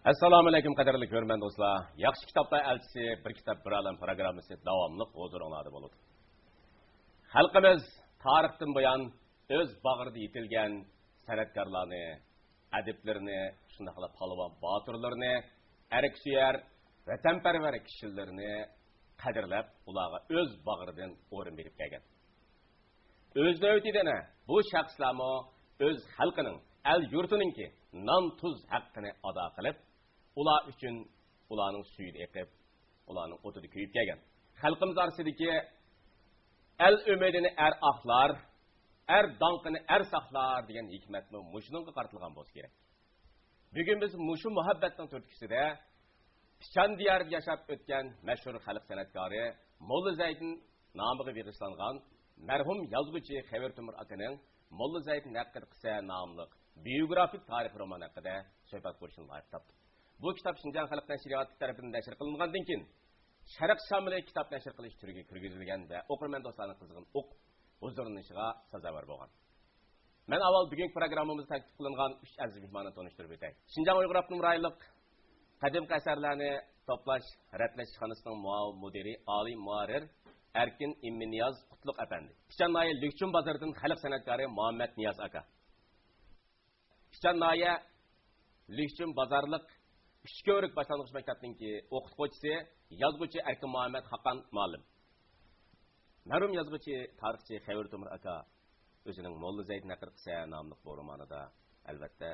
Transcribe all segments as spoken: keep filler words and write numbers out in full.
ئەسسالامۇ ئەلەيكۇم، قەدىرلىك كۆرۈرمەن دوستلار. ياخشى كىتابلار ئەلچىسى، بىر كىتاب، بىر ئالەم پروگراممىسى داۋاملىق ھۇزۇرۇڭلاردا بولىدۇ. خەلقىمىز تارىختىن بۇيان ئۆز باغرىدا يېتىلگەن سەنئەتكارلارنى، ئەدىبلىرىنى، شۇنداقلا پالۋان باتۇرلىرىنى، ئەركسۆيەر، ۋەتەنپەرۋەر كىشىلىرىنى قەدىرلەپ، ئۇلارغا ئۆز باغرىدىن ئورۇن بېرىپ كەلگەن. ئۆز نۆۋىتىدە يەنە بۇ شەخسلەرمۇ ئۆز خەلقىنىڭ، ئەل يۇرتىنىڭكى نان تۇز ھەققىنى ئادا قىلىپ، ئۇلار ئۈچۈن ئۇلارنىڭ سۈيىدە ئېقىپ، ئۇلارنىڭ ئوتىدا كۆيۈپ كەلگەن. خەلقىمىز ئارىسىدىكى «ئەل ئۈمىدىنى ئەر ئاقلار، ئەر داڭقىنى ئەر ساقلار» دېگەن ھېكمەتمۇ مۇشۇنىڭغا قارىتىلغان بولسا كېرەك. بۈگۈن بىز مۇشۇ مۇھەببەتنىڭ تۈرتكىسىدە پىچان دىيارىدا ياشاپ ئۆتكەن مەشھۇر خەلق سەنئەتكارى موللا زەيدىن نامىغا بېغىشلانغان مەرھۇم يازغۇچى خېۋىر تۆمۈر ئاكىنىڭ موللا زەيدىن ھەققىدە قىسسە ناملىق بىيوگرافىك تارىخىي رومان ھەققىدە سۆھبەت قۇرۇشنى لايىق تاپتۇق. بۇ كىتاب شىنجاڭ خەلق نەشرىياتى تەرىپىدىن نەشر قىلىنغاندىن كېيىن، شەرق شامىلى كىتاب نەشر قىلىش تۈرىگە كىرگۈزۈلگەن ۋە ئوقۇرمەن دوستلارنىڭ قىزغىن ئوق ھۇزۇرلىنىشىغا سازاۋەر بولغان. مەن ئاۋۋال بۈگۈنكى پروگراممىمىزدا تەكلىپ قىلىنغان ئۈچ ئەزىز مېھماننى تونۇشتۇرۇپ ئۆتەي. شىنجاڭ ئۇيغۇر ئاپتونوم رايونلۇق قەدىمكى ئەسەرلەرنى توپلاش، رەتلەش ئىشخانىسىنىڭ مۇئاۋىن مۇدىرى، ئالىي مۇھەررىر ئەركىن ئىمىننىياز قۇتلۇق ئەپەندى. پىچان ناھىيە لۈكچۈن بازىرىدىن خەلق سەنئەتكارى مۇھەممەت نىياز ئاكا. پىچان ناھىيە لۈكچۈن بازارلىق ئۈچ كۆۋرۈك باشلانغۇچ مەكتەپنىڭكى ئوقۇتقۇچىسى، يازغۇچى ئەركىن مۇھەممەت خاقان مۇئەللىم. مەرھۇم يازغۇچى، تارىخچى خېۋىر تۆمۈر ئاكا ئۆزىنىڭ موللا زەيدىن ھەققىدە قىسسە ناملىق بۇ رومانىدا، ئەلۋەتتە،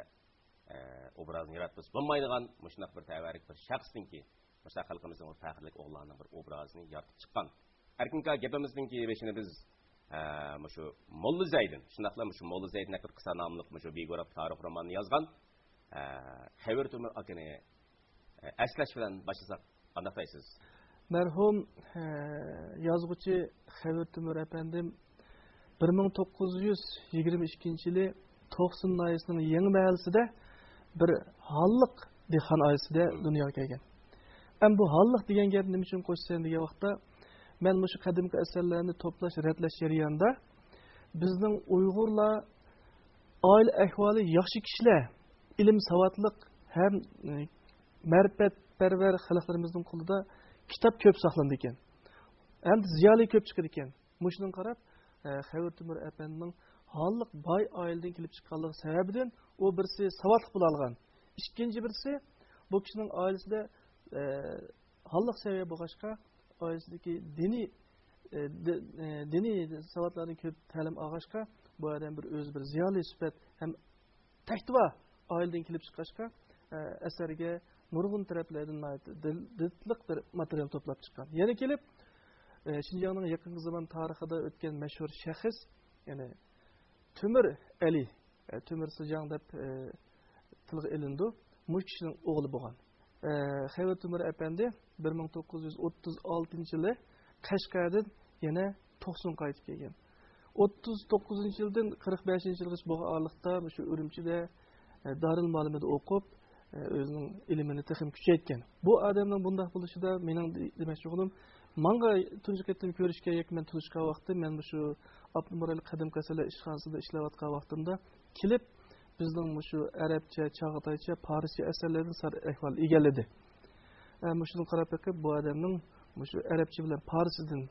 ئە، ئوبرازنى ياراتمىسا بولمايدىغان مۇشۇنداق بىر تەۋەلىك بىر شەخسنىڭكى، مۇشۇنداق خەلقىمىزنىڭ بىر پەخىرلىك ئوغلانىنىڭ بىر ئوبرازىنى يارىتىپ چىققان. ئەركىن ئاكا، گېپىمىزنىڭكى بېشىنى بىز، ئە، مۇشۇ موللا زەيدىن، شۇنداقلا مۇشۇ موللا زەيدىن ھەققىدە قىسسە ناملىق مۇشۇ بىيوگرافىك تارىخ روماننى يازغان، ئە، خېۋىر تۆمۈر ئاكىنى ئەسلەش بىلەن باشلىساق قانداق دەيسىز؟ مەرھۇم، ئە، يازغۇچى خېۋىر تۆمۈر ئەپەندىم بىر مىڭ توققۇز يۈز يىگىرمە ئىككىنچى يىلى توقسۇن ناھىيەسىنىڭ يېڭى مەھەللىسىدە بىر ھاللىق دېھقان ئائىلىسىدە دۇنياغا كەلگەن. ئەمما بۇ ھاللىق دېگەن گەپنى نېمە ئۈچۈن قوشىسەن دېگەن ۋاقىتتا، مەن مۇشۇ قەدىمكى ئەسەرلەرنى توپلاش، رەتلەش جەريانىدا بىزنىڭ ئۇيغۇرلار ئائىلە ئەھۋالى ياخشى كىشىلەر، ئىلىم ساۋاتلىق ھەم، ئى، مەرىپەتپەرۋەر خەلقلىرىمىزنىڭ قولىدا كىتاب كۆپ ساقلىنىدىكەن. ھەمدە زىيالىي كۆپ چىقىدىكەن. مۇشۇنىڭغا قاراپ، ئە، خېۋىر تۆمۈر ئەپەندىنىڭ ھاللىق باي ئائىلىدىن كېلىپ چىققانلىقى سەۋەبىدىن ئۇ بىرسى ساۋاتلىق بولالىغان. ئىككىنچى بىرسى، بۇ كىشىنىڭ ئائىلىسىدە، ئە، ھاللىق سەۋىيە بولغاچقا، ئائىلىسىدىكى دىنىي، ئە، دى-، ئە، دىنىي ساۋاتلاردىن كۆپ تەلىم ئالغاچقا، بۇ ئادەم بىر ئۆزى بىر زىيالىي سۈپەت ھەم تەكتىۋا ئائىلىدىن كېلىپ چىققاچقا، ئە، ئەسەرگە نۇرغۇن تەرەپلەردىن ناھايىتى دىل-، دىتلىق بىر ماتېرىيال توپلاپ چىققان. يەنە كېلىپ، ئە، شىنجاڭنىڭ يېقىنقى زامان تارىخىدا ئۆتكەن مەشھۇر شەخس، يەنى تۆمۈر ئەلى، ئە، تۆمۈر سىجاڭ دەپ، ئە، تىلغا ئېلىنىدۇ. مۇشۇ كىشىنىڭ ئوغلى بولغان. ئە، خېۋىر تۆمۈر ئەپەندى بىر مىڭ توققۇز يۈز ئوتتۇز ئالتىنچى يىلى قەشقەردىن يەنە توقسۇنغا قايتىپ كەلگەن. ئوتتۇز توققۇزىنچى يىلدىن قىرىق بەشىنچى يىلغىچە بولغان ئارىلىقتا مۇشۇ ئۈرۈمچىدە، ئە، دارىلمۇئەللىمىدە ئوقۇپ، ئە، ئۆزىنىڭ ئىلمىنى تېخىمۇ كۈچەيتكەن. بۇ ئادەمنىڭ بۇنداق بولۇشىدا مېنىڭ دېمەكچى بولغىنىم، ماڭا تۇنجى قېتىم كۆرۈشكەن ياكى مەن تونۇشقان ۋاقتىم، مەن مۇشۇ ئاپتونوم رايونلۇق قەدىمكى ئەسەرلەر ئىشخانىسىدا ئىشلەۋاتقان ۋاقتىمدا كېلىپ، بىزنىڭ مۇشۇ ئەرەبچە، چاغاتايچە، پارسچە ئەسەرلەردىن سەل ئەھۋال ئىگىلىدى. ئە، مۇشۇنى قاراپ بېقىپ، بۇ ئادەمنىڭ مۇشۇ ئەرەبچە بىلەن پارسچىدىن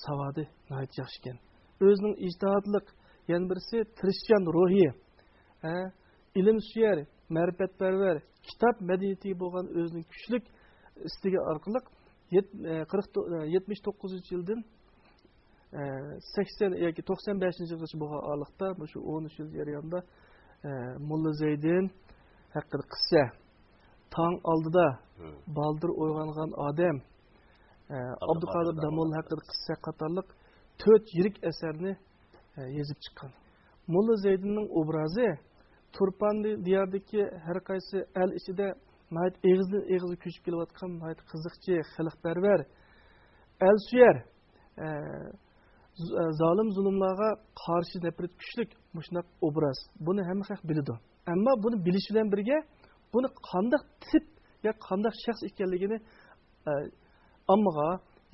ساۋادى ناھايىتى ياخشى ئىكەن. ئۆزىنىڭ ئىجتىھاتلىق، يەنە بىرسى تىرىشچان روھى، ھە، ئىلىمسۆيەر، مەرىپەتپەرۋەر، كىتاب مەدەنىيىتىگە بولغان ئۆزىنىڭ كۈچلۈك ئىستىكى ئارقىلىق يەت-، ئە، قىرىق تو-، ئە، يەتمىش توققۇزىنچى يىلدىن، ئە، سەكسەن ياكى توقسان بەشىنچى يىلغىچە بولغان ئارىلىقتا مۇشۇ ئون ئۈچ يىل جەريانىدا، ئە، موللا زەيدىن ھەققىدە قىسسە، تاڭ ئالدىدا، مم، بالدۇر ئويغانغان ئادەم، ئە، ئابدۇقادىر ئابدۇقادىر داموللا داموللا ھەققىدە قىسسە قاتارلىق تۆت يىرىك ئەسەرنى، ئە، يېزىپ چىققان. موللا زەيدىننىڭ ئوبرازى تۇرپان دى-، دىيارىدىكى ھەر قايسى ئەل ئىچىدە ناھايىتى ئېغىزدىن ئېغىزغا كۆچۈپ كېلىۋاتقان ناھايىتى قىزىقچى، خەلقپەرۋەر، ئەلسۆيەر، ئە، ز-، ئە، زالىم زۇلۇملارغا قارشى نەپرىتى كۈچلۈك مۇشۇنداق ئوبراز. بۇنى ھەممە خەق بىلىدۇ. ئەمما بۇنى بىلىش بىلەن بىرگە، بۇنى قانداق تىپ يا قانداق شەخس ئىكەنلىكىنى، ئە، ئاممىغا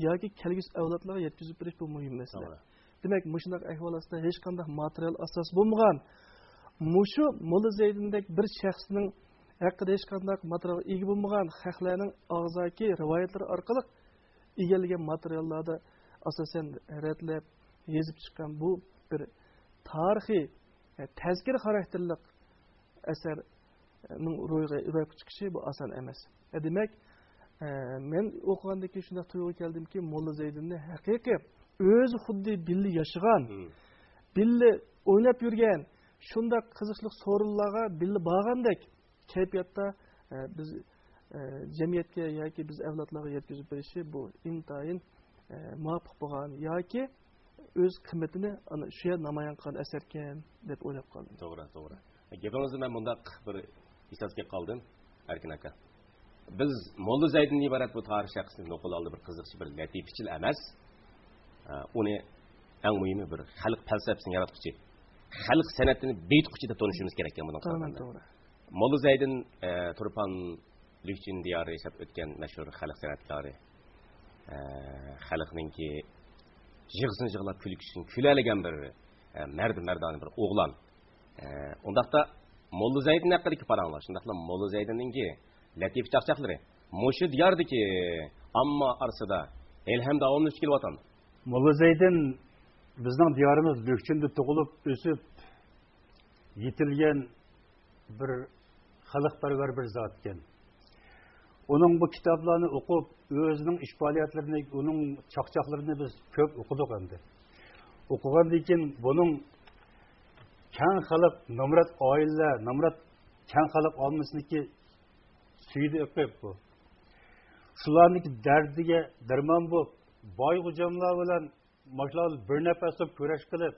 ياكى كەلگۈسى ئەۋلادلارغا يەتكۈزۈپ بېرىش، بۇ مۇھىم مەسىلە. توغرا. دېمەك، مۇشۇنداق ئەھۋال ئاستىدا ھېچقانداق ماتېرىيال ئاساس بولمىغان، مۇشۇ موللا زەيدىندەك بىر شەخسنىڭ ھەققىدە ھېچقانداق ماتېرىيالغا ئىگە بولمىغان خەقلەرنىڭ ئاغزاكى رىۋايەتلىرى ئارقىلىق ئىگىلىگەن ماتېرىياللاردا ئاساسەن رەتلەپ يېزىپ چىققان بۇ بىر تارىخىي، ئە، تەزكىرە خاراكتېرلىق ئەسەرنىڭ رويغا، روياپقا چىقىشى بۇ ئاسان ئەمەس. ئە، دېمەك، ئە، مەن ئوقۇغاندىن كېيىن شۇنداق تۇيغۇغا كەلدىمكى، موللا زەيدىننى ھەقىقىي ئۆزى خۇددى بىللە ياشىغان، مم. بىللە ئويناپ يۈرگەن، شۇنداق قىزىقلىق سورۇنلارغا بىللە بارغاندەك كەيپىياتتا، ئە، بىز، ئە، جەمئىيەتكە ياكى بىز ئەۋلادلارغا يەتكۈزۈپ بېرىشى بۇ ئىنتايىن، ئە، مۇۋاپىق بولغان ياكى ئۆز قىممىتىنى ئانا شۇ يەردە نامايان قىلغان ئەسەركەن دەپ ئويلاپ قالدىم. توغرا، توغرا. گېپىڭىزدە مەن مۇنداق بىر ئېھساس كېلىپ قالدىم، ئەركىن ئاكا. بىز موللا زەيدىن ئىبارەت بۇ تارىخ شەخسنى نوقۇل ھالدا بىر قىزىقچى، بىر لەتىپىچىل ئەمەس. ئە، ئۇنى ئەڭ مۇھىمى بىر خەلق پەلسەپىسىنى ياراتقۇچى، خەلق سەنئىتىنى بېيىتقۇچى دەپ تونۇشىمىز كېرەككەن بۇنىڭ تامامەن قارىغاندا. توغرا. موللا زەيدىن، ئە، تۇرپان لۈكچىن دىيارى ياشاپ ئۆتكەن مەشھۇر خەلق سەنئەتكارى، ئە، خەلقنىڭكى يىغىسىنى يىغلاپ، كۈلكىسىنى كۈلەلىگەن بىر، ئە، مەردى مەردانە بىر ئوغلان. ئە، ئۇنداقتا موللا زەيدىن ھەققىدىكى پاراڭلار، شۇنداقلا موللا زەيدىننىڭكى لەتىپە چاقچاقلىرى مۇشۇ دىياردىكى ئامما ئارىسىدا ھېلىھەم داۋاملىشىپ كېلىۋاتامدۇ؟ موللا زەيدىن بىزنىڭ دىيارىمىز لۈكچىندە تۇغۇلۇپ، ئۆسۈپ، يېتىلگەن بىر خەلقپەرۋەر بىر زات ئىكەن. ئۇنىڭ بۇ كىتابلارنى ئوقۇپ، ئۆزىنىڭ ئىش پائالىيەتلىرىنى، ئۇنىڭ چاقچاقلىرىنى بىز كۆپ ئوقۇدۇق ئەمدى. ئوقۇغاندىن كېيىن بۇنىڭ كەڭ خەلق، نامرات ئائىلىلەر، نامرات كەڭ خەلق ئاممىسىنىڭكى سۈيىدە ئېقىپ بۇ. شۇلارنىڭكى دەردىگە دەرمان بولۇپ، بايغۇجاملار بىلەن ماشۇلار بىر نەپەس بولۇپ كۈرەش قىلىپ،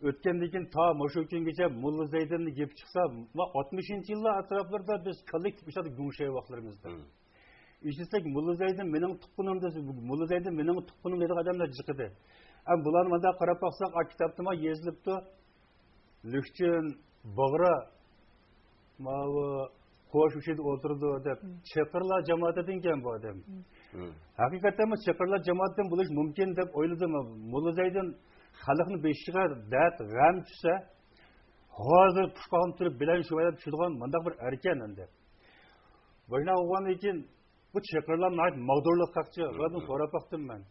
ئۆتكەندىن كېيىن تا مۇشۇ كۈنگىچە موللا زەيدىننىڭ گېپى چىقسا، ما ئاتمىشىنچى يىللار ئەتراپلىرىدا بىز كوللېكتىپ ئىشلەردە گۇڭشەي ۋاقىتلىرىمىزدا. مم. ئىشلىسەك، موللا زەيدىن مېنىڭ تۇغقىنىم دېسە، موللا زەيدىن مېنىڭ تۇغقىنىم دەيدىغان ئادەملەر جىق ئىدى. ئەمما بۇلارنى مۇنداق قاراپ باقساق، ئا كىتابتىمۇ يېزىلىپتۇ. لۈكچىن، باغرا، ماۋۇ قوش ئىچىدە ئولتۇرىدۇ دەپ، مم. چېقىرلار جامائىتىدىنكەن بۇ ئادەم. مم. مم. ھەقىقەتەنمۇ چېقىرلار جامائىتىدىن بولۇش مۇمكىن دەپ ئويلىدىم. موللا زەيدىن خەلقنىڭ بېشىغا دەرد، غەم چۈشسە، ھازىر پۇشقاغان تۇرۇپ بىلەن شۇ ئادەم چۈشىدىغان مۇنداق بىر ئەركەن ئەمدى. باشنا ئوقۇغاندىن كېيىن بۇ چېقىرلار ناھايىتى ماغدۇرلۇق خەقچە. مم. بۇلاردىن سوراپ باقتىم مەن.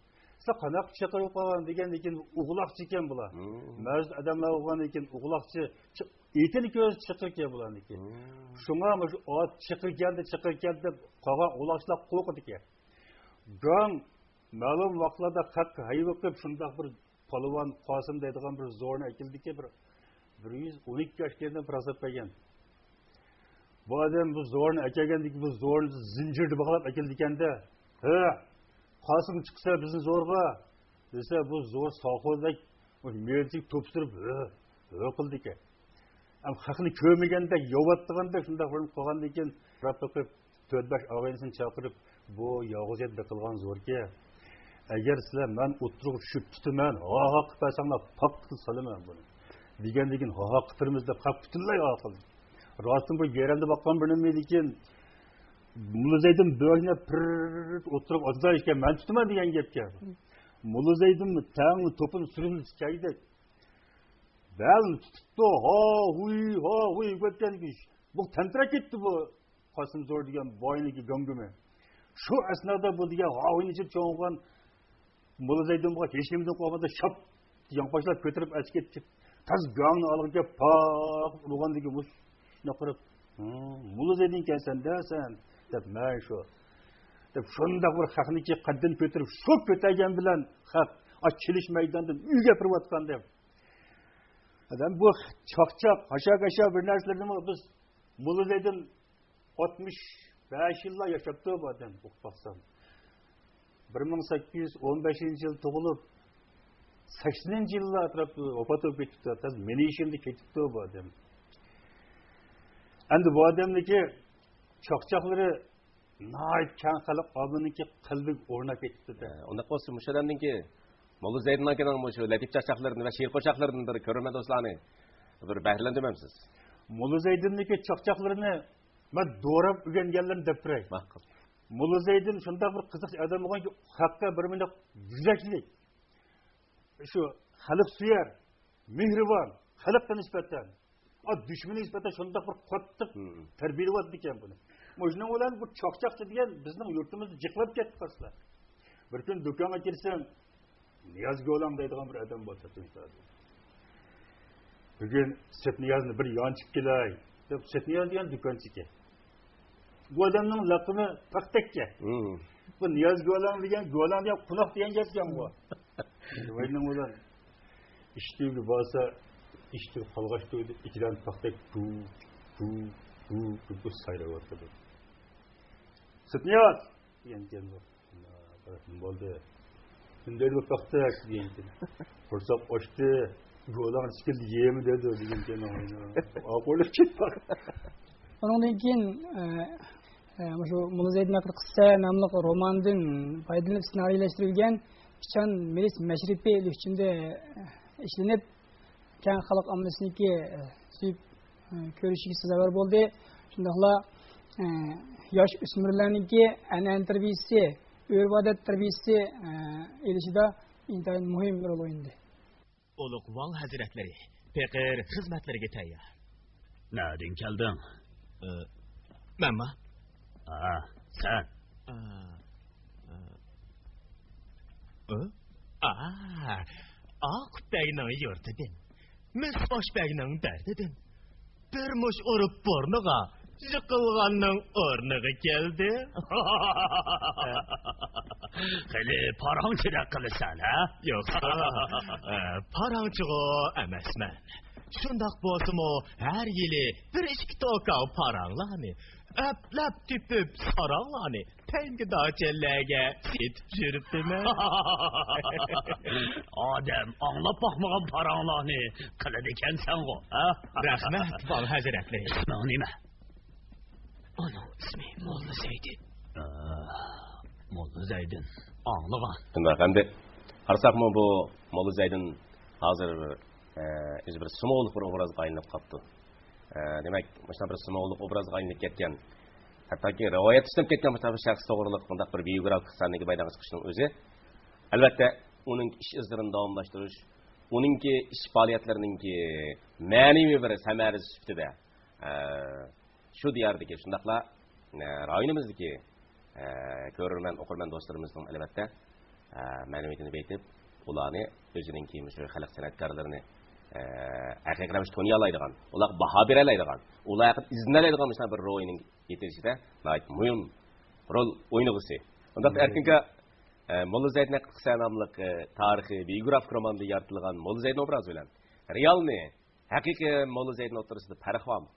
سىلەر قانداق چېقىر بولۇپ قالغان دېگەندىن كېيىن ئوغلاقچە ئىكەن بۇلار. مم. مەزىن ئادەملەر بولغاندىن كېيىن ئوغلاقچە، چ-، ئېتىنى كۆرسە چېقىركەن بۇلارنىڭكى. مم. شۇڭا مۇشۇ ئات چېقىركەندى، چېقىركەندى دەپ قالغان ئوغلاقچىلار قورقىدىكەن. گاڭ مەلۇم ۋاقىتلاردا خەق ھەيۋە قىلىپ شۇنداق بىر پالۋان قاسىم دەيدىغان بىر زورنى ئەكېلدىكى، بىر، بىر يۈز ئون ئىككى ياش كەلگەن بىر ھېساب بەرگەن. بۇ ئادەم بۇ زورنى ئەكەلگەندىكى، بۇ زورنى زىنجىردا باغلاپ ئەكېلىدىكەندە، ھە، قاسىم چىقسا بىزنى زورغا دېسە، بۇ زور ساخوزدەك مېۋىسىگە توپا سۈرۈپ ھۆ، ھۆ قىلىدىكەن. ئەم خەقنى كۆرمىگەندەك، ياۋاتتىغاندەك شۇنداق بىر قىلغاندىن كېيىن، راپ بېقىپ، تۆت بەش ئاغىنىسىنى چاقىرىپ، بۇ يالغۇز يەردە بېقىلغان زوركەن. ئەگەر سىلەر مەن ئوتتۇرىغا چۈشۈپ تۇتىمەن، ھاھا قىلىپ بەرسەڭلار، پاققىدە سالىمەن بۇنى. دېگەندىن كېيىن ھاھا قىتىرىمىز دەپ خەق پۈتۈنلەي ھاھا قىلدى. راستىن بۇ يېرەمدە باققان بىر نېمە ئىدىكىن، موللا زەيدىن بۆكنى پىرررر ئوتتۇرىغا ئاتىدۇ ئىكەن، مەن تۇتىمەن دېگەن گەپكەن. موللا زەيدىن تەڭ توپىنى سۈرۈپ كەلدى. بەلنى تۇتۇپتۇ، ھا ھۇي، ھا ھۇي ئۆتكەن، بۇ تەمتىرەپ كەتتى بۇ قاسىم زور دېگەن باينىڭكى گاڭگىمى. شۇ ئەسنادا بۇ دېگەن ھا ھۇينى ئىچىپ چوڭغان موللا زەيدىن بۇغا ھېچ نېمىدىن قورقمايدۇ، شاپ ياڭپاشلاپ كۆتۈرۈپ ئەچىپ كەتتى. تاز گاڭنى ئالغىغا كەپ پاق ئۇرغاندىكى مۇشۇنى قىلىپ، ھە، موللا زەيدىنكەنسەن دە سەن دەپ، مەن شۇ دەپ شۇنداق بىر خەقنىڭكى قەددىنى كۆتۈرۈپ، شۇ كۆتەرگەن بىلەن خەق ئا كېلىش مەيدانىدىن ئۆيگە ئاپىرىۋاتقان دەپ. ئادەم بۇ چاقچاق، ھاشا-كاشا بىر نەرسىلەردىمۇ بىز موللا زەيدىن ئاتمىش بەش يىللار ياشاپتۇ بۇ ئادەم، ئوقۇپ باقسام. بىر مىڭ سەككىز يۈز ئون بەشىنچى يىل تۇغۇلۇپ، سەكسىنىنچى يىللار ئەتراپىدا ۋاپات بولۇپ كېتىپتۇ. تاز مېنى يېشىمدا كېتىپتۇ بۇ ئادەم. ئەمدى بۇ ئادەمنىڭكى چاقچاقلىرى ناھايىتى كەڭ خەلق ئاممىنىڭكى قەلبىگە ئورناپ كېتىپتۇ-دە. ئە، ئۇنداق بولسا مۇشۇ ئادەمنىڭكى موللا زەيدىن ئاكىنىڭ مۇشۇ لەتىپ چاقچاقلىرىنى ۋە شېئىر قوشاقلىرىدىن بىر كۆرۈرمەن دوستلارنى بىر بەھرىلەندۈرمەمسىز؟ موللا زەيدىننىڭكى چاقچاقلىرىنى مەن دوراپ ئۆگەنگەنلىرىنى دەپ بېرەي. ماقۇل. موللا زەيدىن شۇنداق بىر قىزىق ئادەم بولغانكى، خەققە بىر مۇنداق يۈرەكلىك، شۇ خەلقسۆيەر، مېھرىبان، خەلققە نىسبەتەن. دۈشمىنىگە نىسبەتەن شۇنداق بىر قاتتىق مم. تەربىيەلەۋاتىدىكەن بۇنى. مۇشۇنىڭ بىلەن بۇ چاقچاقچى دېگەن بىزنىڭ يۇرتىمىزدا جىقلاپ كەتتى قاسلا. بىر كۈنى دۇكانغا كىرسەم، نىياز گۆلاڭ دەيدىغان بىر ئادەم بار، تاتۇشتا. بۈگۈن سېتنىيازنى بىر يانچىپ كېلەي، دەپ سېتنىياز دېگەن دۇكانچى ئىكەن. بۇ ئادەمنىڭ لەقىمى پاختەككە. مم. بۇ نىياز گۆلاڭ دېگەن، گۆلاڭ دېگەن قوناق دېگەن گەپكەن بۇ. ۋاينىڭ بىلەن ئىشتىگە بارسا، ئىشتىگە قالغاچ تۇرىدۇ، ئىككىلەن پاختەك بۇ، بۇ، بۇ، بۇ، بۇ سايراۋاتىدۇ. سېتنىياز! دېگەنكەن بۇ. نېمە بولدى؟ كىم دەيدۇ بۇ پاختەك؟ دېگەنكەن. قورساق ئاچتى، گۆلاڭ ئىچكىلى يېمە دەيدۇ، دېگەنكەن. ئاقۇرۇپ كەتتى. ئۇنىڭدىن كېيىن، ئە، ئە، مۇشۇ موللا زەيدىن ھەققىدە قىسسە ناملىق روماندىن پايدىلىنىپ سېنارىيلەشتۈرۈلگەن پىچان مېلىس مەشرىپى ئۈستىدە، ئە، ئىشلىنىپ، كەڭ خەلق ئاممىسىنىڭكى، ئە، سۆيۈپ، ئە، كۆرۈشىگە سازاۋەر بولدى. شۇنداقلا، ئە، ياش ئۆسمۈرلەرنىڭكى ئەنئەنە تەربىيەسى، ئۆرپ-ئادەت تەربىيەسى، ئە، ئېلىشىدا ئىنتايىن مۇھىم رول ئوينىدى. ئۇلۇغ ۋاڭ ھەزرەتلىرى، پېقىر خىزمەتلىرىگە تەييار. نەدىن كەلدىڭ؟ ئى، مەنما؟ ھە، سەن. ئى، ئى، ئى؟ ئا، ئاقۇپ بەگنىڭ يۇرتىدىن، مىس ئاش بەگنىڭ دەردىدىن، بىر مۇش ئۇرۇپ بۇرنىغا، يىقىلغاننىڭ ئورنىغا كەلدى. خېلى پاراڭچىدەك قىلىسەن، ھە؟ يوقسا، ئە، پاراڭچىغۇ ئەمەسمەن. شۇنداق بولسىمۇ، ھەر يىلى بىر ئىككى توكاۋ پاراڭلارنى، ئەپلەپ تېپىپ ساراڭلارنى تەڭگە داچەنلەرگە سېتىپ يۈرۈپتىمەن. ئادەم ئاڭلاپ باقمىغان پاراڭلارنى قىلىدىكەنسەنغۇ، ھە؟ رەھمەت، ۋاڭ ھەزرەتلىرى. ئىسمىڭ نېمە؟ ئۇنىڭ ئىسمى موللا زەيدىن. ئا، موللا زەيدىن. ئاڭلىغان. شۇنداق، ئەمدى قارىساقمۇ بۇ موللا زەيدىن ھازىر، ئە، ئۆزى بىر سىمۋوللۇق بىر ئوبرازغا ئايلىنىپ قاپتۇ. ئە، دېمەك، مۇشۇنداق بىر سىمۋوللۇق ئوبرازغا ئايلىنىپ كەتكەن، ھەتتاكى رىۋايەتتە ئىشلىنىپ كەتكەن مۇشۇنداق بىر شەخس توغرىلىق مۇنداق بىر بىيوگرافىك سەھىپىگە مەيدانغا چىقىشنىڭ ئۆزى، ئەلۋەتتە، ئۇنىڭ ئىش ئىزلىرىنى داۋاملاشتۇرۇش، ئۇنىڭكى ئىش پائالىيەتلىرىنىڭكى مەنىۋى بىر سەمەرىسى سۈپىتىدە، ئە، شۇ دىياردىكى، شۇنداقلا، ئە، رايونىمىزدىكى، ئە، كۆرۈرمەن، ئوقۇرمەن دوستلىرىمىزنىڭ، ئەلۋەتتە، ئە، مەنىۋىيىتىنى بېيىتىپ، ئۇلارنى ئۆزىنىڭكى مۇشۇ خەلق سەنئەتكارلىرىنى، ئە، ھەقىقىي رەۋىشتە تونۇيالايدىغان، ئۇلارغا باھا بېرەلەيدىغان، ئۇلار ھەققىدە ئىزدىنەلەيدىغان مۇشۇنداق بىر روھىنىڭ يېتىلىشىدە ناھايىتى مۇھىم رول ئوينىغۇسى. ئۇنداقتا، ئەركىن ئاكا، ئە، موللا زەيدىن ھەققىدە قىسسە ناملىق، ئە، تارىخىي بىيوگرافىك روماندا يارىتىلغان موللا زەيدىن ئوبرازى بىلەن رېئالنى، ھەقىقىي موللا زەيدىن ئوتتۇرىسىدا پەرق بارمۇ؟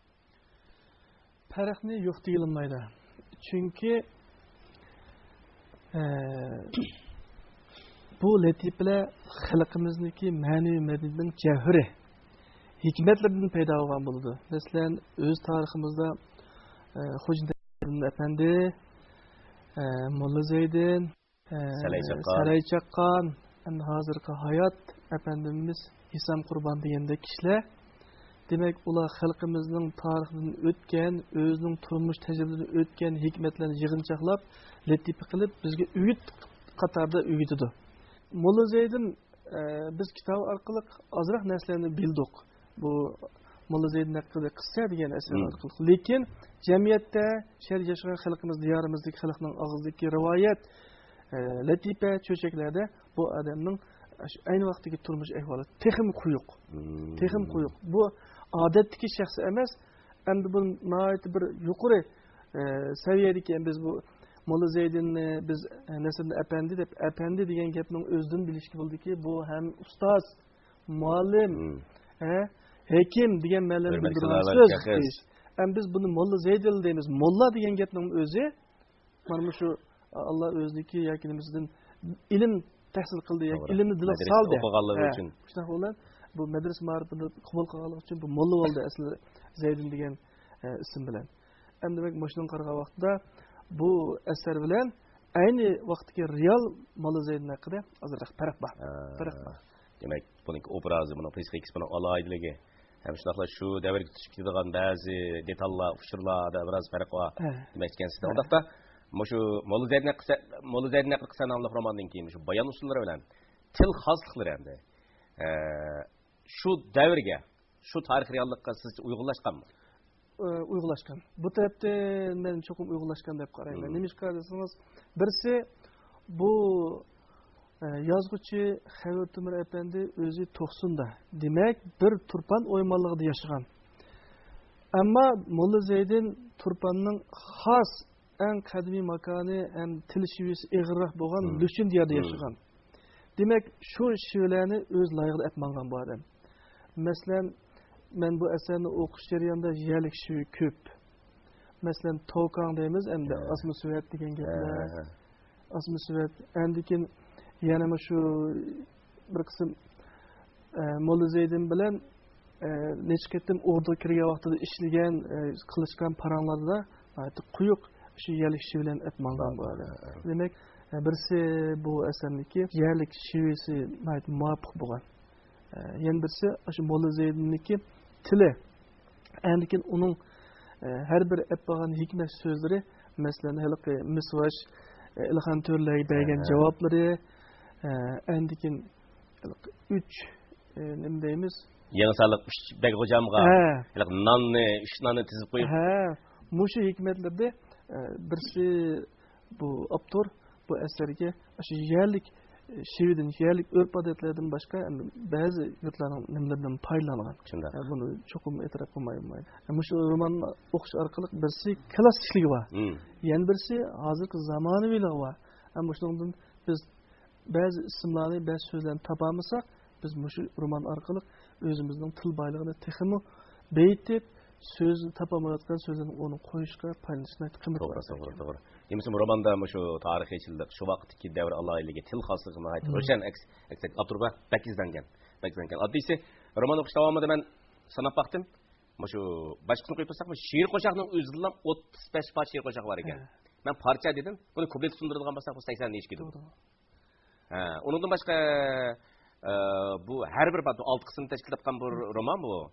پەرقنى يوق دېگىلى بولمايدۇ. چۈنكى، ئە، بۇ لەتىپىلەر خەلقىمىزنىڭكى مەنىۋى مەدەنىيىتىنىڭ جەۋھىرى، ھېكمەتلىرىدىن پەيدا بولغان بولىدۇ. مەسىلەن، ئۆز تارىخىمىزدا، ئە، خوجا نەسرىدىن ئەپەندى، ئە، موللا زەيدىن، ئە، سەلەي چاققان. سەلەي چاققان، ئەمدى ھازىرقى ھايات ئەپەندىمىز ھېسام قۇربان دېگەندەك كىشىلەر. دېمەك، ئۇلار خەلقىمىزنىڭ تارىخىدىن ئۆتكەن، ئۆزىنىڭ تۇرمۇش تەجرىبىسىدىن ئۆتكەن ھېكمەتلەرنى يىغىنچاقلاپ، لەتىپە قىلىپ، بىزگە ئۆگۈت قاتارىدا ئۆگىتىدۇ. موللا زەيدىن، ئە، بىز كىتاب ئارقىلىق ئازراق نەرسىلەرنى بىلدۇق. بۇ موللا زەيدىن ھەققىدە قىسسە دېگەن ئەسەر مم. ئارقىلىق. لېكىن جەمئىيەتتە، شەھەردە ياشىغان خەلقىمىز، دىيارىمىزدىكى خەلقنىڭ ئاغزىدىكى رىۋايەت، ئە، لەتىپە، چۆچەكلەردە بۇ ئادەمنىڭ شۇ ئەينى ۋاقىتتىكى تۇرمۇش ئەھۋالى تېخىمۇ قويۇق. مم. تېخىمۇ قويۇق. بۇ ئادەتتىكى شەخس ئەمەس، ئەمدى بۇ ناھايىتى بىر يۇقىرى، ئە، سەۋىيەدىكى، بىز بۇ موللا زەيدىننى بىز، ئە، نەسرىدىن ئەپەندى دەپ، ئەپەندى دېگەن گەپنىڭ ئۆزىدىن بىلىشكە بولىدۇكى، بۇ ھەم ئۇستاز، مۇئەللىم، مم. ھە، ھېكىم دېگەن مەنىلەرنى ھۆرمەتكە بىلدۈرىدىغان سالاۋەر سۆز. شەخس. ئەمدى بىز بۇنى موللا زەيدىن دەيمىز. موللا دېگەن گەپنىڭ ئۆزى، مانا مۇشۇ ئاللا ئۆزىنىڭكى ياكى نېمىسىدىن ئىلىم تەھسىل قىلدى ياكى توغرا. ئىلىمنى دىلىغا مەدرىسە سالدى. ئوقۇغانلىقى ھە. ئۈچۈن. شۇنداق بولغان، بۇ مەدرىسە مائارىپىنى قوبۇل قىلغانلىقى ئۈچۈن بۇ موللا بولدى ئەسلى زەيدىن دېگەن، ئە، ئىسىم بىلەن. ئەمدى دېمەك، مۇشۇنىڭغا قارىغان ۋاقىتتا بۇ ئەسەر بىلەن ئەينى ۋاقىتتىكى رېئال موللا زەيدىن ھەققىدە ئازراق پەرق بار. ھە. پەرق بار. دېمەك، بۇنىڭكى ئوبرازى، بۇنىڭ پسىخىكىسى، بۇنىڭ ئالاھىدىلىكى ھەم شۇنداقلا شۇ دەۋرگە تۇتۇش كېتىدىغان بەزى دېتاللار، ئۇچۇرلاردا بىراز پەرق بار ھە. دېمەكچىكەنسىز. ھە. ئۇنداقتا، مۇشۇ موللا زەيدىن ھەققىدە، موللا زەيدىن ھەققىدە قىسسە ناملىق روماندىن كېيىن مۇشۇ بايان ئۇسۇللىرى بىلەن تىل خاسلىقلىرى ئەمدى، ئە، شۇ دەۋرگە شۇ تارىخىي رېئاللىققا سىزچە ئۇيغۇنلاشقانمۇ؟ ئۇيغۇنلاشقان. بۇ تەرەپتىن مەن چوقۇم ئۇيغۇنلاشقان دەپ قارايمەن. نېمىشقا دېسىڭىز، بىرسى، بۇ، ئە، يازغۇچى خەۋىر تۆمۈر ئەپەندى ئۆزى توقسۇندا، دېمەك، بىر تۇرپان ئويمانلىقىدا ياشىغان. ئەمما موللا زەيدىن تۇرپاننىڭ خاس ئەڭ قەدىمىي ماكانى ھەم تىل شېۋىسى ئېغىرراق بولغان لۈشۈن دىياردا ياشىغان. دېمەك، شۇ شېۋىلەرنى ئۆز لايىقىدا ئەپ ماڭغان بۇ ئادەم. مەسىلەن، مەن بۇ ئەسەرنى ئوقۇش جەريانىدا يەرلىك شېۋە كۆپ. مەسىلەن، توكاڭ دەيمىز، ئەمدى ئاسما سۆۋەت دېگەن گەپلەر. ئاسما سۆۋەت. ئاندىن كېيىن يەنە مۇشۇ بىر قىسىم، ئە، موللا زەيدىن بىلەن، ئە، نەچچە قېتىم ئوردىغا كىرگەن ۋاقتىدا ئىشلىگەن، ئە، قىلىشقان پاراڭلاردا ناھايىتى قويۇق شۇ يەرلىك شېۋە بىلەن ئەپ ماڭغان بۇ ئادەم. دېمەك، ئە، بىرسى بۇ ئەسەرنىڭكى يەرلىك شېۋىسى ناھايىتى مۇۋاپىق بولغان. ئە، يەنە بىرسى، ئاشۇ موللا زەيدىننىڭكى تىلى. ئاندىن كېيىن ئۇنىڭ، ئە، ھەر بىر ئەپ بارغان ھېكمەت سۆزلىرى، مەسىلەن، ھېلىقى مىسۋاش، ئە، ئېلىخان تۆرىلەرگە بەرگەن جاۋابلىرى، ئە، ئاندىن كېيىن ھېلىقى ئۈچ، ئە، نېمە دەيمىز؟ يېڭى سالىق ئۈچ بەگ غوجامغا ھېلىقى ناننى، ئۈچ ناننى تىزىپ قويۇپ. ھە، مۇشۇ ھېكمەتلىرىدە، ئە، بىرسى بۇ ئاپتور بۇ ئەسەرگە ئاشۇ يەرلىك، ئە، شېۋىدىن، يەرلىك ئۆرپ-ئادەتلەردىن باشقا، ئەمدى بەزى يۇرتلارنىڭ نېمىلىرىدىن پايدىلانغان. شۇنداق. ئە، بۇنى چوقۇم ئېتىراپ قىلمايمەن. ئە، مۇشۇ روماننى ئوقۇش ئارقىلىق بىرسى كلاسسىكلىقى بار. يەنە بىرسى ھازىرقى زامانىۋىلىقى بار. ئە، مۇشۇنىڭدىن بىز بەزى ئىسىملارنى، بەزى سۆزلەرنى تاپالمىساق، بىز مۇشۇ رومان ئارقىلىق ئۆزىمىزنىڭ تىل بايلىقىنى تېخىمۇ بېيىتىپ، سۆزنى تاپالمايۋاتقان سۆزلەرنى ئورنىغا قويۇشقا، پايدىلىنىشقا قىممەت بار. توغرا، توغرا، توغرا. نېمىسى، روماندا مۇشۇ تارىخىيچىلىق، شۇ ۋاقىتتىكى دەۋر ئالاھىدىلىكى، تىل خاسلىقى ناھايىتى روشەن ئەكس، ئەكس، ئاپتور بەك، بەك ئىزدەنگەن. بەك ئىزدەنگەن. ئاددىيسى، رومان ئوقۇش داۋامىدا مەن ساناپ باقتىم. مۇشۇ باشقىسىنى قويۇپ تۇرساق، شېئىر قوشاقنىڭ ئۆزىدىلا ئوتتۇز بەش پارچە شېئىر قوشاق بار ئىكەن. مەن پارچە دېدىم. بۇنى كۇپلېتكە سىڭدۈرىدىغان بولساق، بۇ سەكسەن دېيىشكە كېلىدۇ. ھە، ئۇنىڭدىن باشقا، ئە، بۇ ھەر بىر باب، ئالتە قىسىم تەشكىل تاپقان بۇ رومان بۇ.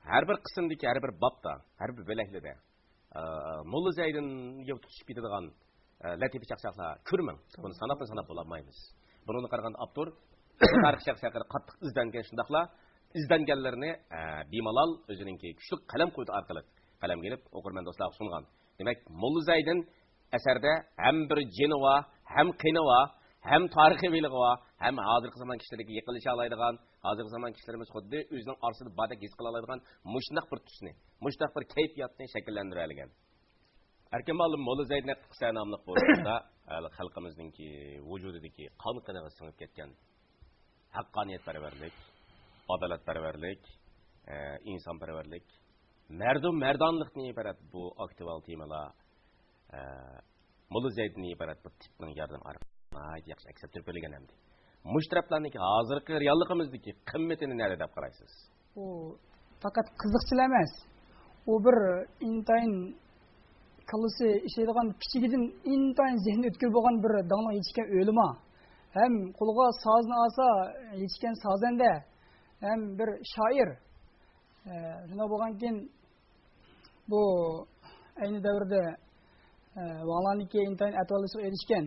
ھەر بىر قىسىمدىكى ھەر بىر بابتا، ھەر بىر بۆلەكلىدە، ئە، موللا زەيدىنگە تۇتىشىپ كېتىدىغان، ئە، لەتىپە چاقچاقلار كۆرمەڭ. بۇنى ساناپمۇ ساناپ بولالمايمىز. بۇنىڭغا قارىغاندا ئاپتور تارىخ شەخس ھەققىدە قاتتىق ئىزدەنگەن، شۇنداقلا ئىزدەنگەنلىرىنى، ئە، بىمالال ئۆزىنىڭكى كۈچلۈك قەلەم قۇۋۋىتى ئارقىلىق قەلەمگە ئېلىپ، ئوقۇرمەن دوستلارغا سۇنغان. دېمەك، موللا زەيدىن ئەسەردە ھەم بىر جېنى بار، ھەم قېنى بار، ھەم تارىخىي بىلىغى بار، ھەم ھازىرقى زامان كىشىلىرىگە يېقىنلىشالايدىغان، ھازىرقى زامان كىشىلىرىمىز خۇددى ئۆزىنىڭ ئارىسىدا باردەك ھېس قىلالايدىغان مۇشۇنداق بىر تۈسنى، مۇشۇنداق بىر كەيپىياتنى شەكىللەندۈرەلىگەن. ئەركىن مۇئەللىم موللا زەيدىن ھەققىدىكى ئەسەرنى ئاملىق بولغاندا، ھەل-، خەلقىمىزنىڭكى ۋۇجۇدىدىكى قان قېنىغا سىڭىپ كەتكەن ھەققانىيەتپەرۋەرلىك، ئادالەتپەرۋەرلىك، ئە، ئىنسانپەرۋەرلىك، مەردۇ مەردانلىقتىن ئىبارەت بۇ ئاكتۇئال تېمىلار، ئە، موللا زەيدىندىن ئىبارەت بىر تىپنىڭ ياردىمى ئارقىلىق ناھايىتى ياخشى ئەكس ئەتتۈرۈپ بېرىلگەن ئەمدى. مۇشۇ تەرەپلەرنىڭكى ھازىرقى رېئاللىقىمىزدىكى قىممىتىنى نەدە دەپ قارايسىز؟ ئۇ پەقەت قىزىقچىلا ئەمەس. ئۇ بىر ئىنتايىن كاللىسى ئىشلەيدىغان، كىچىكىدىن ئىنتايىن زېھنى ئۆتكۈر بولغان بىر داڭلىق يېتىشكەن ئۆلىما. ھەم قولىغا سازنى ئالسا يېتىشكەن سازەندە. ھەم بىر شائىر. ئە، شۇنداق بولغانكىن، بۇ ئەينى دەۋردە، ئە، ۋاڭلارنىڭكى ئىنتايىن ئەتىۋارلىشىغا ئېرىشكەن.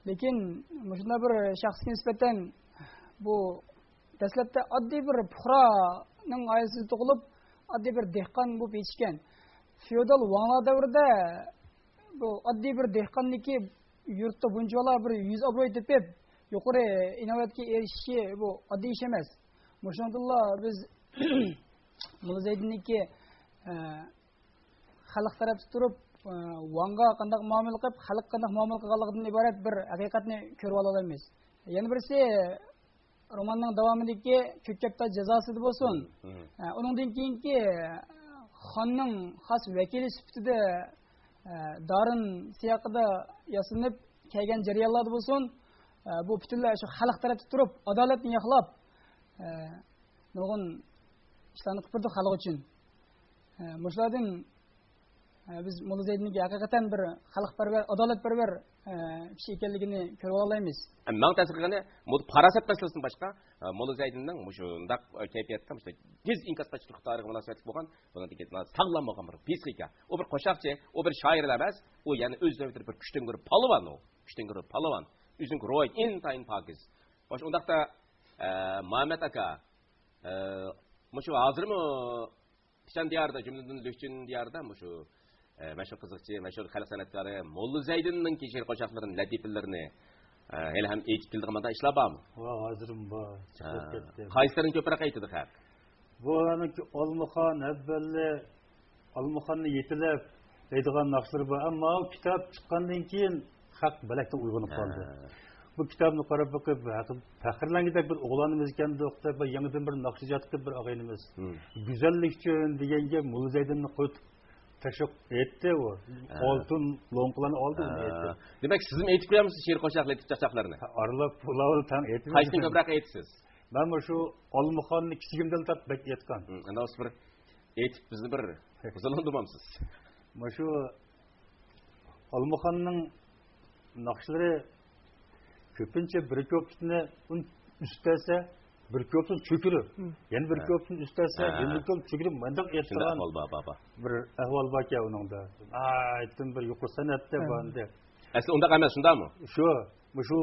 لېكىن مۇشۇنداق بىر شەخسكە نىسبەتەن بۇ دەسلەپتە ئاددىي بىر پۇقرانىڭ ئائىلىسىدە تۇغۇلۇپ، ئاددىي بىر دېھقان بولۇپ يېتىشكەن. فېئودال ۋاڭلار دەۋرىدە بۇ ئاددىي بىر دېھقاننىڭكى يۇرتتا بۇنچىۋالا بىر يۈز ئابروي تېپىپ، يۇقىرى ئىناۋەتكە ئېرىشىشى بۇ ئاددىي ئىش ئەمەس. مۇشۇنىڭدىنلا بىز موللا زەيدىننىڭكى، ئە، خەلق تەرەپتە تۇرۇپ، ئە، ۋاڭغا قانداق مۇئامىلە قىلىپ، خەلققە قانداق مۇئامىلە قىلغانلىقىدىن ئىبارەت بىر ھەقىقەتنى كۆرۈۋالالايمىز. يەنە بىرسى، روماننىڭ داۋامىدىكى كۆككەپتار جازاسىدا بولسۇن، مم، مم. ئە، ئۇنىڭدىن كېيىنكى خاننىڭ خاس ۋەكىلى سۈپىتىدە، ئە، دارىن سىياقىدا ياسىنىپ كەلگەن جەريانلاردا بولسۇن، ئە، بۇ پۈتۈنلەي شۇ خەلق تەرەپتە تۇرۇپ، ئادالەتنى ياقلاپ، ئە، نۇرغۇن ئىشلارنى قىلىپ بېرىدۇ خەلق ئۈچۈن. ئە، مۇشۇلاردىن ئە، بىز موللا زەيدىننىڭكى ھەقىقەتەن بىر خەلقپەرۋەر، ئادالەتپەرۋەر، ئە، كىشى ئىكەنلىكىنى كۆرۈۋالالايمىز. ماڭا تەسىر قىلغىنى، بۇ پاراسەت مەسىلىسىدىن باشقا، ئە، موللا زەيدىننىڭ مۇشۇنداق، ئە، كەيپىياتتا، مۇشۇنداق تېز ئىنكاس قىلىش تارىخىغا مۇناسىۋەتلىك بولغان، بۇنىڭدىكى ساغلام بولغان بىر پسىخىكا. ئۇ بىر قوشاقچى، ئۇ بىر شائىرلا ئەمەس، ئۇ يەنە ئۆز نۆۋىتىدە بىر كۈچتىن كۆرە پالۋان ئۇ. كۈچتىن كۆرە پالۋان. ئۆزىنىڭكى روھى ئىنتايىن پاكىز. خوش، ئۇنداقتا، ئە، مۇھەممەت ئاكا، ئە، مۇشۇ ھازىرمۇ پىشان دىيارىدا، جۈملىدىن لۈكچۈن دىيارىدا مۇشۇ، ئە، مەشھۇر قىزىقچى، مەشھۇر خەلق سەنئەتكارى موللا زەيدىننىڭكى شېئىر قوشاقلىرىنى، لەتىپىلىرىنى، ئە، ھېلىھەم ئېيتىپ كېلىدىغان مۇنداق ئىشلار بارمۇ؟ ۋا، ھازىرمۇ بار. ھە. چىقىپ كەتتى. قايسىلىرىنى كۆپرەك ئېيتىدۇ خەق؟ بۇ ئانىڭكى ئالمىخان، ھەببەللى، ئالمىخاننى يېتىلەپ دەيدىغان ناخشىلىرى بار. ئەمما ئۇ كىتاب چىققاندىن كېيىن خەق بەلەكتىن ئويغىنىپ قالدى. ھە. بۇ كىتابنى قاراپ بېقىپ، ھەقىقەتەن پەخىرلەنگۈدەك بىر ئوغلانىمىز ئىكەندۇق دەپ، بىر يېڭىدىن بىر ناخشا ئىجاد قىلىپ بىر ئاغىنىمىز. ھىم. گۈزەللىك ئۈچۈن دېگەن گەپ موللا زەيدىننى قويۇپ تەشۋىق ئېيتتى ئۇ. ھە. ئالتۇن لوڭقىلارنى ئالدى ئۇنى ھە. ئېيتتى. دېمەك، سىزمۇ ئېيتىپ قويامسىز شېئىر قوشاقلىرى، چاقچاقلىرىنى؟ ئارىلاپ، ئۇلار تەڭ ئېيتىمىز. قايسىنى كۆپرەك ئېيتىسىز؟ مەن مۇشۇ ئالمىخاننى كىچىكىمدىن تارتىپ بەك ئېيتقان. ھىم، ئەنە بىر ئېيتىپ، بىزنى بىر ھۇزۇرلاندۇرمامسىز؟ مۇشۇ ئالمىخاننىڭ ناخشىلىرى كۆپىنچە بىر كۇپلېتنى ئۈستەسە، بىر كۇپلېتنى چۆكۈرۈپ، مم. يەنە بىر ھە. كۇپلېتنى ئۈستەسە، ھە. يەنە بىر كۇپلېتنى چۆكۈرۈپ، مۇنداق شۇنداق ئېيتىدىغان ئەھۋال بار، بار، بار. بىر ئەھۋال باركەن ئۇنىڭدا. ناھايىتى بىر يۇقىرى سەنئەتتە ھە. بار ئەمدى. ئەسلى ئۇنداق ئەمەس، شۇنداقمۇ؟ شۇ، مۇشۇ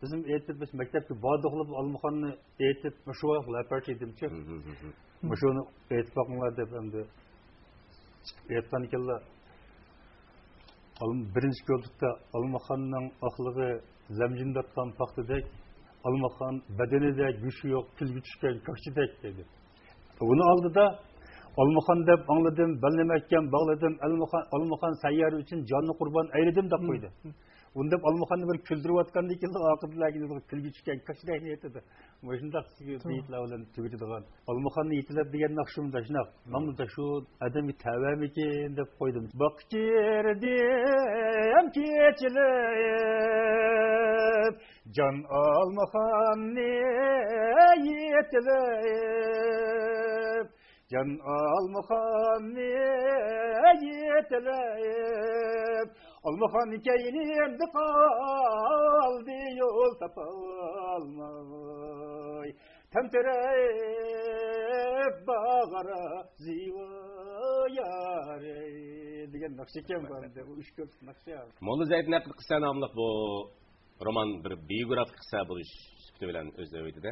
بىزنىڭ ئېيتىپ، بىز مەكتەپكە باردۇقلا بۇ ئالمىخاننى ئېيتىپ، مۇشۇ ۋاقىت لەپەرچى ئىدىمچۇ. ھىم، ھىم، ھىم، ھىم. مۇشۇنى ئېيتىپ باقىڭلار دەپ ئەمدى ئېيتقان ئىكەنلەر. ئالما، بىرىنچى كۆلتۈكتە ئالمىخاننىڭ ئاقلىقى زەمزىمدە ياتقان پاختىدەك، ئالمىخان بەدىنىدە گۆشى يوق، پىلگە چۈشكەن كاكچىدەك دېدى. ئۇنىڭ ئالدىدا ئالمىخان دەپ ئاڭلىدىم، بەلنى مەھكەم باغلىدىم، ئالمىخان، ئالمىخان سەييارى ئۈچۈن جاننى قۇربان ئەيلىدىم دەپ قويدى. ھىم. ئۇنى دەپ ئالمىخاننى بىر كۈلدۈرۈۋاتقاندىن كېيىن ئاقىۋەتلەرگە پىلگە چۈشكەن كاكچىدەك ئېيتىدۇ. مۇشۇنداق توغرا. بېيىتلەر بىلەن تۈگىتىدىغان. ئالمىخاننى يېتىلەپ دېگەن ناخشىمۇ شۇنداق. مانا شۇ ئادەمگە تەۋەمىكىن دەپ قويدۇم. باغقا كىردىم كېچىلىپ، جان ئالمىخاننى يېتىلىپ. جان ئالمىخاننى يېتىلىپ، ئالمىخان كەينىمدە قالدى يول تاپالماي. تەمتىرەپ باغرا زىۋا يارى دېگەن ناخشا ئىكەن بۇ ئەمدى. بۇ ئۈچ كۆپ ناخشا. موللا زەيدىن ھەققىدە قىسسە ناملىق بۇ رومان بىر بىيوگرافىك قىسسە بولۇش سۈپىتى بىلەن ئۆز نۆۋىتىدە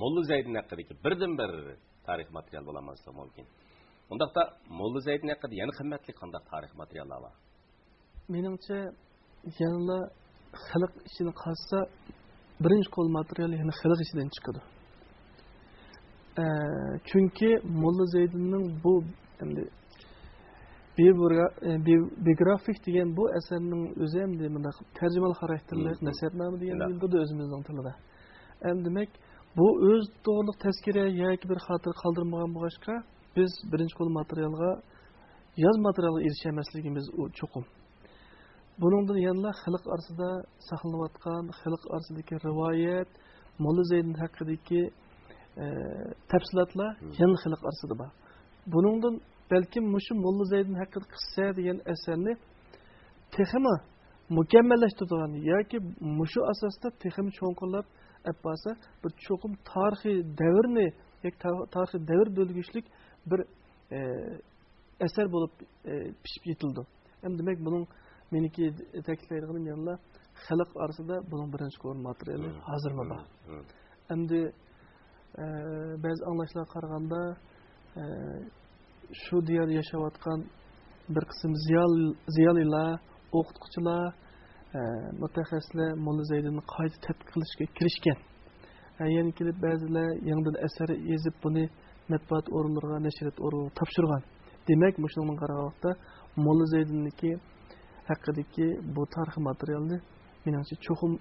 موللا زەيدىن ھەققىدىكى بىردىنبىر تارىخىي ماتېرىيال بولالماسلىقى مۇمكىن. ئۇنداقتا موللا زەيدىن ھەققىدە يەنە قىممەتلىك قانداق تارىخىي ماتېرىياللار بار؟ مېنىڭچە، يەنىلا خەلق ئىچىنى قازسا، بىرىنچى قول ماتېرىيال يەنە خەلق ئىچىدىن چىقىدۇ. ئە، چۈنكى موللا زەيدىننىڭ بۇ ئەمدى بىيوگرا-، ئە، بىيو-، بىيوگرافىك دېگەن بۇ ئەسەرنىڭ ئۆزى ئەمدى مۇنداق تەرجىمىھال خاراكتېرلىك، مم، مم. نەسىھەتنامە دېگەن شۇنداق. دېيىلىدۇ ئۆزىمىزنىڭ تىلىدا. ئەمدى دېمەك، بۇ ئۆز توغرىلىق تەزكىرە ياكى بىر خاتىرە قالدۇرمىغان بولغاچقا، بىز بىرىنچى قول ماتېرىيالغا، ياز ماتېرىيالغا ئېرىشەلمەسلىكىمىز ئۇ چوقۇم. بۇنىڭدىن يەنىلا خەلق ئارىسىدا ساقلىنىۋاتقان، خەلق ئارىسىدىكى رىۋايەت، موللا زەيدىن ھەققىدىكى، ئە، تەپسىلاتلار مم. يەنىلا خەلق ئارىسىدا بار. بۇنىڭدىن بەلكىم مۇشۇ موللا زەيدىن ھەققىدە قىسسە دېگەن ئەسەرنى تېخىمۇ مۇكەممەللەشتۈرىدىغان ياكى مۇشۇ ئاساستا تېخىمۇ چوڭقۇرلاپ ئەپ بارسا، بىر چوقۇم تارىخىي دەۋرنى ياكى تا-، تارىخىي دەۋر بۆلگۈچلۈك بىر، ئە، ئەسەر بولۇپ، ئە، پىشىپ يېتىلىدۇ. ھەم دېمەك، بۇنىڭ مېنىڭكى تەكىتلەيدىغىنىم يەنىلا خەلق ئارىسىدا بۇنىڭ بىرىنچى قول ماتېرىيالى مم. ھازىرمۇ بار. مم. مم. ئەمدى، ئە، بەزى ئاڭلاشلارغا قارىغاندا، ئە، شۇ دىياردا ياشاۋاتقان بىر قىسىم زىيال-، زىيالىيلار، ئوقۇتقۇچىلار، ئە، مۇتەخەسسىسلەر موللا زەيدىننى قايتا تەتقىق قىلىشقا كىرىشكەن. ئە، يەنە كېلىپ بەزىلەر يېڭىدىن ئەسەر يېزىپ، بۇنى مەتبۇئات ئورۇنلىرىغا، نەشرىيات ئورۇنلىرىغا تاپشۇرغان. دېمەك، مۇشۇنىڭدىن قارىغان ۋاقىتتا، موللا زەيدىننىڭكى ھەققىدىكى بۇ تارىخىي ماتېرىيالنى، مېنىڭچە، چوقۇم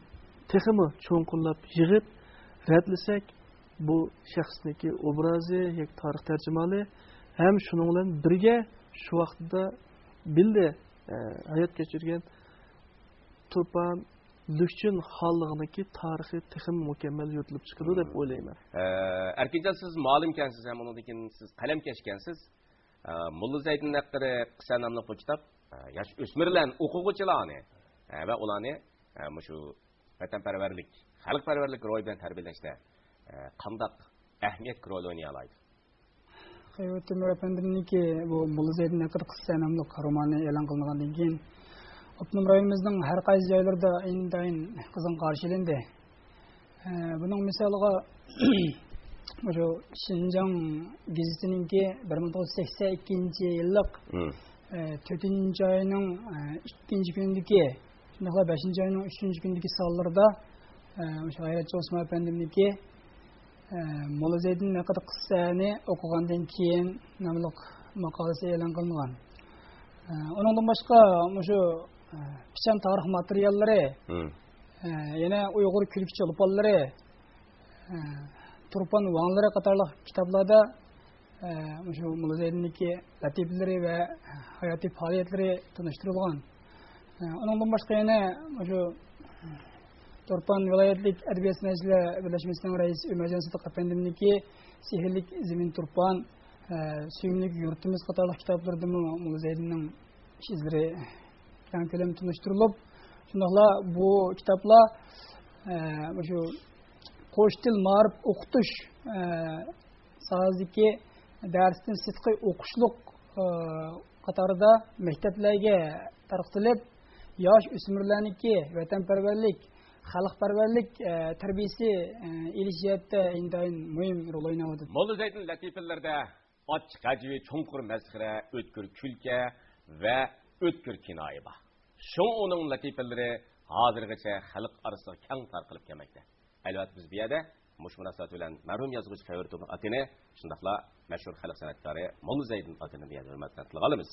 تېخىمۇ چوڭقۇرلاپ يىغىپ رەتلىسەك، بۇ شەخسنىڭكى ئوبرازى ياكى تارىخ تەرجىمىھالى ھەم شۇنىڭ بىلەن بىرگە شۇ ۋاقتىدا بىللە، ئە، ھايات كەچۈرگەن تۇرپان، لۈكچۈن خانلىقىنىڭكى تارىخى تېخىمۇ مۇكەممەل يورۇتۇلۇپ چىقىدۇ دەپ مم. ئويلايمەن. ئە، ئەركىنجان، سىز مۇئەللىمكەنسىز ھەم ئۇنىڭدىن كېيىن سىز قەلەمكەشكەنسىز. ئە، موللا زەيدىن ھەققىدە قىسسە ناملىق بۇ كىتاب، ئە، ياش ئۆسمۈرلەرنى، ئوقۇغۇچىلارنى، ئە، ۋە ئۇلارنى، ئە، مۇشۇ ۋەتەنپەرۋەرلىك، خەلقپەرۋەرلىك روھى بىلەن تەربىيەلەشتە، ئە، قانداق ئەھمىيەتلىك رول ئوينىيالايدۇ؟ خەيرۇتتىن ئەپەندىمنىڭكى بۇ موللا زەيدىن ھەققىدە قىسسە ناملىق رومانى ئېلان قىلىنغاندىن كېيىن، ئاپتونوم رايونىمىزنىڭ ھەر قايسى جايلىرىدا ئىنتايىن قىزغىن قارشى ئېلىندى. ئە، بۇنىڭ مىسالىغا، مۇشۇ شىنجاڭ گېزىتىنىڭكى بىر مىڭ توققۇز يۈز سەكسەن ئىككىنچى يىللىق، مم. ئە، تۆتىنچى ئاينىڭ، ئە، ئىككىنچى كۈنىدىكى، شۇنداقلا بەشىنچى ئاينىڭ ئۈچىنچى كۈنىدىكى سانلىرىدا، ئە، مۇشۇ غەيرەتچى ئوسمان ئەپەندىمنىڭكى، ئە، موللا زەيدىن ھەققىدە قىسسەنى ئوقۇغاندىن كېيىن ناملىق ماقالىسى ئېلان قىلىنغان. ئە، ئۇنىڭدىن باشقا مۇشۇ، ئە، پىچان تارىخ ماتېرىياللىرى، مم. ئە، يەنە ئۇيغۇر كۈلكە چولپانلىرى، ئە، تۇرپان ۋاڭلىرى قاتارلىق كىتابلاردا، ئە، مۇشۇ موللا زەيدىننىڭكى لەتىپىلىرى ۋە ھاياتىي پائالىيەتلىرى تونۇشتۇرۇلغان. ئە، ئۇنىڭدىن باشقا يەنە مۇشۇ تۇرپان ۋىلايەتلىك ئەدەبىيات سەنئەتچىلەر بىرلەشمىسىنىڭ رەئىسى ئۆمەرجان سىدىق ئەپەندىمنىڭكى سېھىرلىك زېمىن تۇرپان، ئە، سۆيۈملۈك يۇرتىمىز قاتارلىق كىتابلىرىدىمۇ موللا زەيدىننىڭ ئىش ئىزلىرى كەڭ كۆلەم تونۇشتۇرۇلۇپ، شۇنداقلا بۇ كىتابلار، ئە، مۇشۇ قوش تىل مائارىپ ئوقۇتۇش، ئە، ساھەسىدىكى دەرستىن سىرتقى ئوقۇشلۇق، ئە، قاتارىدا مەكتەپلەرگە تارقىتىلىپ، ياش ئۆسمۈرلەرنىڭكى ۋەتەنپەرۋەرلىك، خەلقپەرۋەرلىك، ئە، تەربىيەسى، ئە، ئېلىش جەھەتتە ئىنتايىن مۇھىم رول ئويناۋاتىدۇ. موللا زەيدىن لەتىپىلىرىدە ئاچچىق ھەجۋىي، چوڭقۇر مەسخىرە، ئۆتكۈر كۈلكە ۋە ئۆتكۈر كىنايە بار. شۇڭا ئۇنىڭ لەتىپىلىرى ھازىرغىچە خەلق ئارىسىغا كەڭ تارقىلىپ كەلمەكتە. ئەلۋەتتە، بىز بۇ يەردە مۇشۇ مۇناسىۋەت بىلەن مەرھۇم يازغۇچى خەيرىدىن ئاكىنى، شۇنداقلا مەشھۇر خەلق سەنئەتكارى موللا زەيدىن ئاكىنى بۇ يەردە ھۆرمەت بىلەن تىلغا ئالىمىز.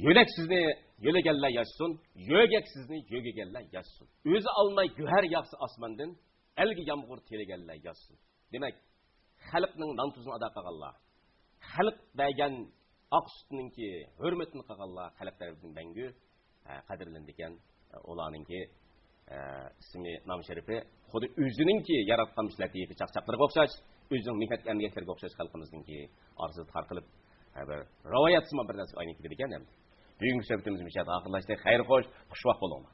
يۆلەك سىزنى يۆلىگەنلەر ياشىسۇن، يۆگەك سىزنى يۆگىگەنلەر ياشىسۇن. ئۆزى ئالماي گۆھەر ياغسا ئاسماندىن، ئەلگە يامغۇر تىلىگەنلەر ياشىسۇن. دېمەك، خەلقنىڭ نان تۇزىنى ئادا قىلغانلار، خەلق بەرگەن ئاق سۈتنىڭكى ھۆرمىتىنى قىلغانلار خەلق تەرىپىدىن مەڭگۈ، ئە، قەدىرلىنىدىكەن. ئۇلارنىڭكى، ئە، ئىسمى، نام شەرىپى خۇددى ئۆزىنىڭكى ياراتقان مۇشۇ لەتىپە چاقچاقلىرىغا ئوخشاش، ئۆزىنىڭ مېھنەت ئەمگەكلىرىگە ئوخشاش خەلقىمىزنىڭكى ئارىسىدا تارقىلىپ، ئە، بىر رىۋايەتسىمان بىر نەرسىگە ئايلىنىپ كېتىدىكەن ئەمدى. بۈگۈنكى سۆھبىتىمىز مۇشۇ يەردە ئاخىرلاشتى. خەير خوش، خۇشۋاق بولۇڭلار.